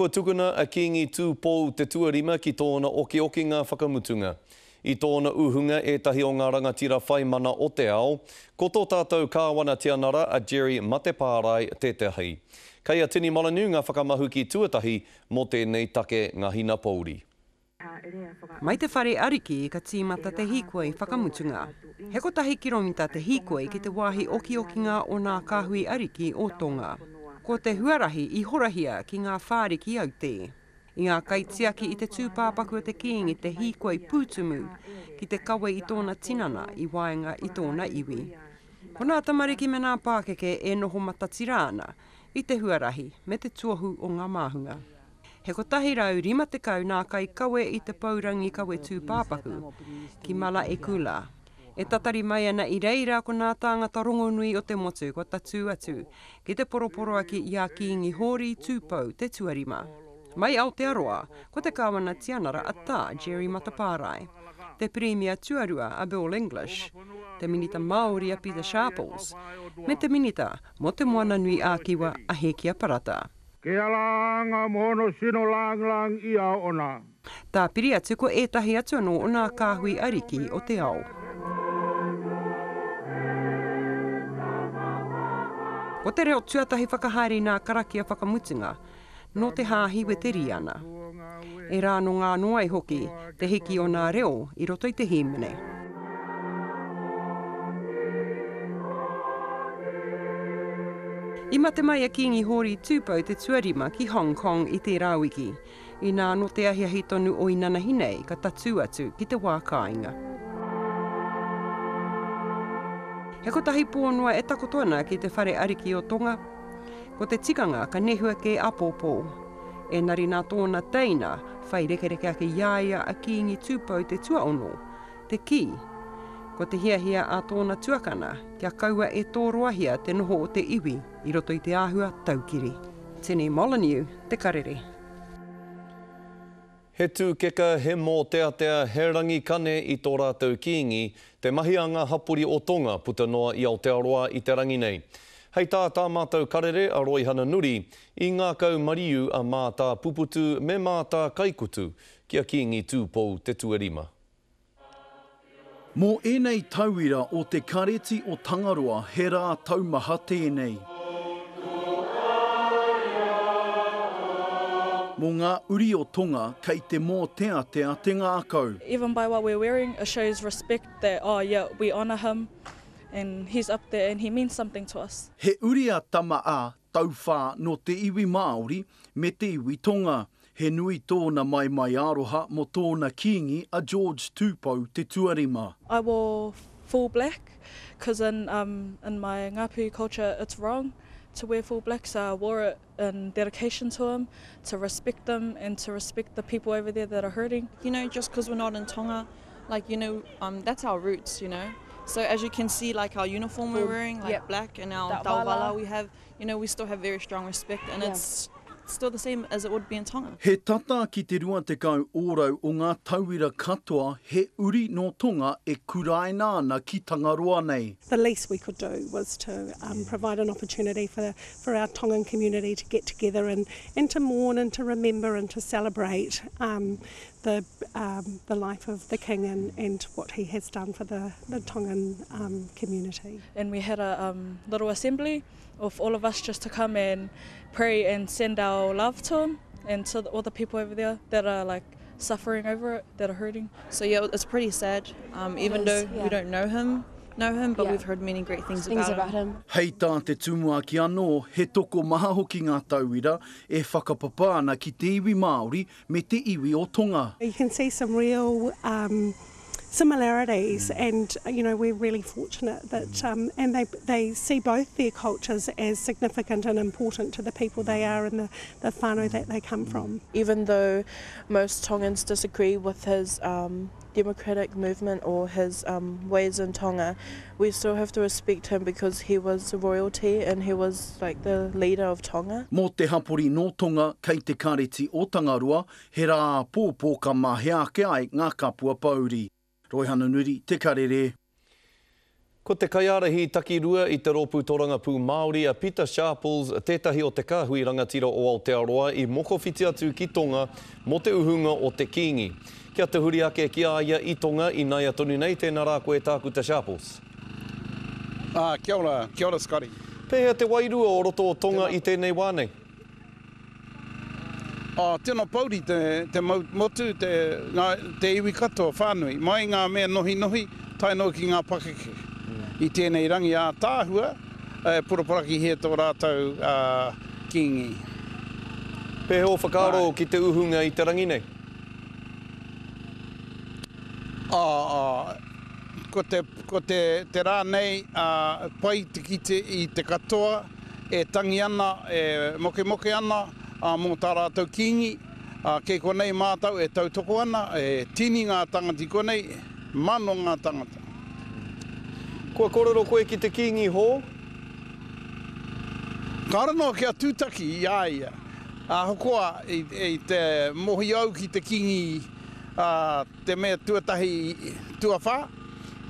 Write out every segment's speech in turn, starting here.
Kua tukuna a Kīngi Tūpou te tuarima ki tōna okiokinga whakamutunga. I tōna uhunga ētahi o ngā rangatira whai mana o te ao, ko tō tātou Kāwana Tianara a Jerry Matepārae tētahi. Kei a Tini Molyneux ngā whakamahuki tuatahi mō tēnei take ngahina pouri. Mai te whare ariki ka tīmata te hīkoi whakamutunga. He kotahi kiromita te hīkoi ki te wāhi okiokinga o nā kāhui ariki o Tonga. Ko te huarahi i horahia ki ngā whāriki aute. I ngā kaitiaki i te tūpāpaku o te Kīngi te hīkoi pūtumu ki te kawe i tōna tinana i waenga i tōna iwi. Ko nā tamariki me nā pākeke e noho matatira ana i te huarahi me te tuohu o ngā māhunga. He 150 nā kaikawe i te pourangi kawe tūpāpaku ki Malaekula. E tatari mai ana i reira ko nā tāngata rongonui o te motu kua tatū atu ki te poroporoaki i a Kīngi Hōri Tūpou te tuarima. Mai Aotearoa, ko te Kāwana Tianara a Tā Jerry Matapārae, te Pirimia Tuarua a Bill English, te Minita Māori a Pita Sharples, me te Minita mō Te Moana-nui-ā-Kiwa a Hēkia Parata. Ke ala nga mono sino lang lang ia ona. Tāpiri atu ko ētahi atu anō o nā kāhui ariki o te ao. Ko te reo tuatahi whakahaere i nā karakia whakamutunga nō te Hāhi Weteriana. E rā nō ngā noai hoki te hiki o nā reo i roto i te hīmene. I mate mai a Kīngi Hōri Tūpou te tuarima ki Hong Kong i tērā wiki, inā nō te ahiahi tonu o inanahi nei ka tatū atu ki te wā kāinga. He kotahi pō noa e takoto ana ki te whare ariki o Tonga. Ko te tikanga ka nehua kē āpōpō. Ēnari nā tōna teina whai rekereke ake i a ia a Kīngi Tūpou te tuaono, te kī, ko te hiahia a tōna tuakana kia kaua e tōroahia te noho o te iwi i roto i te āhua taukiri. Tini Molyneux, Te Karere. He tūkeka, he mōteatea, he rangi kane i tō rātou kīngi, te mahi a ngā hapori o Tonga puta noa i Aotearoa i te rangi nei. Hei tā tā mātou karere a Roihana Nuri, i ngākau mariu a Mātāpuputu me Mātākaikutu ki a Kīngi Tūpou te tuarima. Mō ēnei tauira o Te Kareti o Tangaroa he rā taumaha tēnei. Mō ngā uri o Tonga kei te mōteatea te ngākau. Even by what we're wearing it shows respect that oh yeah we honour him and he's up there and he means something to us. He uri a Tama a Tauwhā nō te iwi Māori me te iwi Tonga. He nui tōna maimai aroha mō tōna kīngi a George Tūpou te tuarima. I wore full black cause in um in my Ngāpuhi culture it's wrong to wear full black so I wore it in dedication to him, to respect him and to respect the people over there that are hurting. You know just cause we're not in Tonga like you know um that's our roots you know so as you can see like our uniform we're wearing like yep. black and our tauvala we have you know we still have very strong respect and yeah. it's still the same as it would be in Tonga. He tata ki te 20 ōrau o ngā tauira katoa he uri nō Tonga e kuraina ana ki Tangaroa nei. The least we could do was to um, provide an opportunity for, for our Tongan community to get together and, and to mourn and to remember and to celebrate um, the, um, the life of the king and, and what he has done for the, the Tongan um, community. And we had a um, little assembly of all of us just to come and pray and send our love to him and to all the people over there that are like suffering over it, that are hurting. So yeah, it's pretty sad, um, even though yeah. we don't know him, know him, but yeah. we've heard many great things, things about, about him. him. Hei tā te tumuaki anō, he tokomaha hoki ngā tauira e whakapapa ana ki te iwi Māori me te iwi o Tonga. You can see some real um, similarities and you know we're really fortunate that um, and they, they see both their cultures as significant and important to the people they are and the, the whānau that they come from. Even though most Tongans disagree with his um, democratic movement or his um, ways in Tonga, we still have to respect him because he was royalty and he was like the leader of Tonga. Mō te hapori nō Tonga kei te Kareti o Tangaroa, he rā āpōpō ka mahea ake ai ngā kapua pouri. Roihana Nuri, Te Karere. Ko te kaiārahi takirua i te Rōpū Torangapū Māori a Pita Sharples tētahi o te kāhui rangatira o Aotearoa i mokowhiti atu ki Tonga mō te uhunga o te Kīngi. Kia tahuri ake ki a ia i Tonga inaia tonu nei, tēnā rā koe Tākuta Sharples. Ā, kia ora, kia ora Scotty. Pēhea te wairua o roto o Tonga i tēnei wā nei? Oh, tino pouri te, te motu, te, ngā, te iwi katoa whānui, mai ngā mea nohinohi tae noa ki ngā pakeke. I tēnei rangi ātaahua, e poraporakihia tō rātou kīngi. Pēhea ō whakaaro ki te uhunga i te rangi nei? Oh, ko te, ko te, te rā nei, pai te kite i te katoa, e tangi ana, e mokemoke ana mō tā rātou kīngi, ā, kei konei mātou e tautoko ana, e tini ngā tangata i konei, mano ngā tangata. Kua kōrero koe ki te kīngi hou? Kāore noa kia tūtaki i a ia. Ahakoa i te mōhio au ki te kīngi, ā, te mea tuatahi, tuawhā,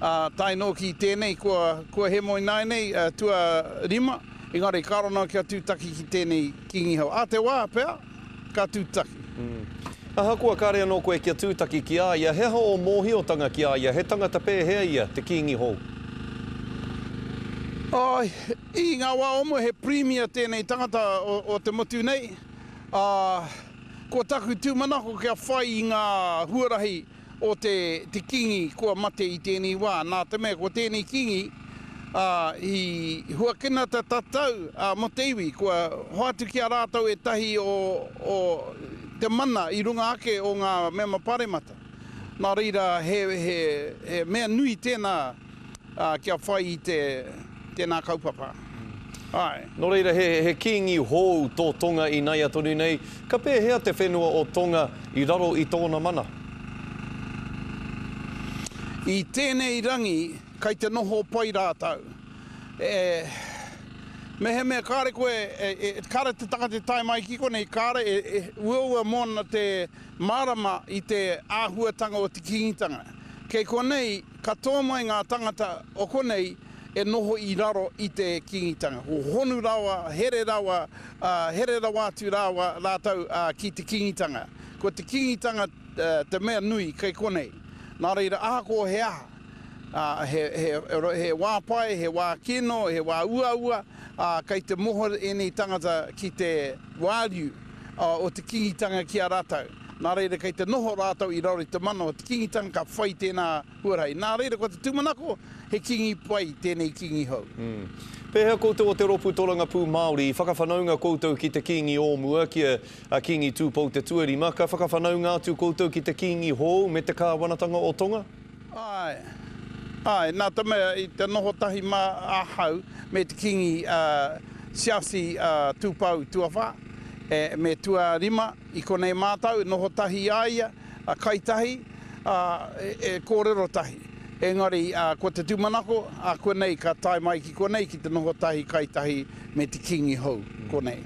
ā, tae noa ki tēnei kua, kua hemo ināianei, tuarima, engari ka rona kia tūtaki ki tēnei Kīngi hou. Ā te wā pea, ka tūtaki. Ahakoa kāre anō koe kia tūtaki ki a ia, he aha ō mōhiotanga ki a ia, he tangata pēhea ia, te Kīngi hou? Āe, i ngā wā o mua he Pirimia tēnei tangata o, o te motu nei, ā, Ko taku tūmanako kia whai i ngā huarahi o te te Kīngi kua mate i tēnei wā, nā te mea ko tēnei Kīngi, ā, i huakina te tatau, ā, mō te iwi, kua hoatu ki a rātou ētahi o, o te mana i runga ake o ngā mema paremata. Nā reira, he, he, he mea nui tēnā, ā, kia whai i te, tēnā kaupapa. Āe. Nō reira, he, he kīngi hou tō Tonga inaia tonu nei. Ka pēhea te whenua o Tonga i raro i tōna mana? I tēnei rangi, kei te noho pai rātou. E, mehemea kāre koe, e, e, kāre te tangata e tae mai ki konei, kāre e, e, uaua mōna te mārama i te āhuatanga o te Kīngitanga. Kei konei, Katoa mai ngā tangata o konei e noho i raro i te Kīngitanga. Ko honu rawa, here rawa, here rawa atu rāua, rātou ki te Kīngitanga. Ko te Kīngitanga te mea nui kei konei. Nā reira, ahakoa he aha, he, he, he wā pai, he wā kino, he wā uaua, kei te moho ēnei tangata ki te wāriu o te Kīngitanga ki a rātou. Nā reira kei te noho rātou i raro i te mana o te Kīngitanga ka whai tēnā huarahi. Nā reira ko te tūmanako he kīngi pai tēnei kīngi hou. Pēhea koutou o te Rōpū Torangapū Māori i whakawhanaunga koutou ki te kīngi o mua, ki a Kīngi Tūpou te tuarima, ka whakawhanaunga atu koutou ki te kīngi hou me te kāwanatanga o Tonga? Āe, āe, nā te mea i te noho tahi mā ahau me te kīngi Siasi Tūpou tuawhā, me tuarima, I konei mātou, noho tahi i a ia, kai tahi, ā, e kōrero tahi. Engari, ko te tūmanako, ā konei ka tae mai ki konei ki te noho tahi, kai tahi me te Kīngi hou konei.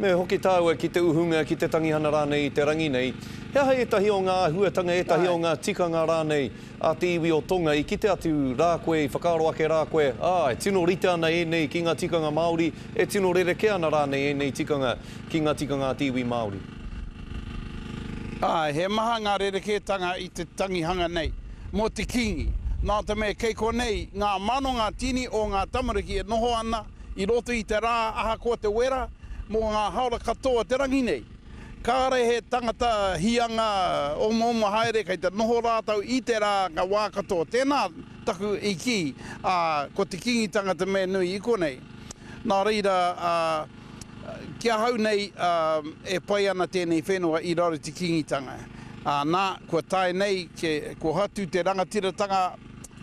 Me hoki tāua ki te uhunga, ki te tangihana rānei i te rangi nei. He aha ētahi o ngā āhuatanga, ētahi o ngā tikanga rānei a te iwi o Tonga i kite atu rā koe, i whakaaro ake rā koe, ā, e tino rite ana ēnei ki ngā tikanga Māori, e tino rerekē ana rānei ēnei tikanga ki ngā tikanga a te iwi Māori. Āe, he maha ngā rerekētanga i te tangihanga nei mō te Kīngi, nā te mea kei konei ngā mano ngā tini o ngā tamariki e noho ana i roto i te rā ahakoa te wera mō ngā haora katoa o te rangi nei. Kāre he tangata hīanga omaoma haere kei te noho rātou i te rā ngā wā katoa. Tēnā taku i kī, ā, ko te Kīngitanga te mea nui i konei. Nā reira, ā, Ki ahau nei, e pai ana tēnei whenua i raro i te Kīngitanga. Ā, nā, kua tae nei, kua hoatu te rangatiratanga,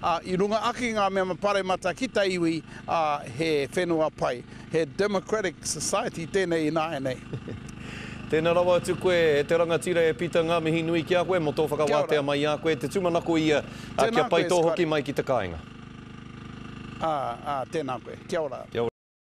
ā, i runga ake ngā mema paremata ki ta iwi, ā, he whenua pai. He democratic society tēnei ināianei. Tēnā rawa atu koe, e te rangatira e Pita, ngā mihi nui ki a koe mō tō whakawātea mai i a koe. Te tūmanako ia, kia pai tō hoki mai ki te kāinga. Ā, ā, tēnā koe. Kia ora. Kia ora.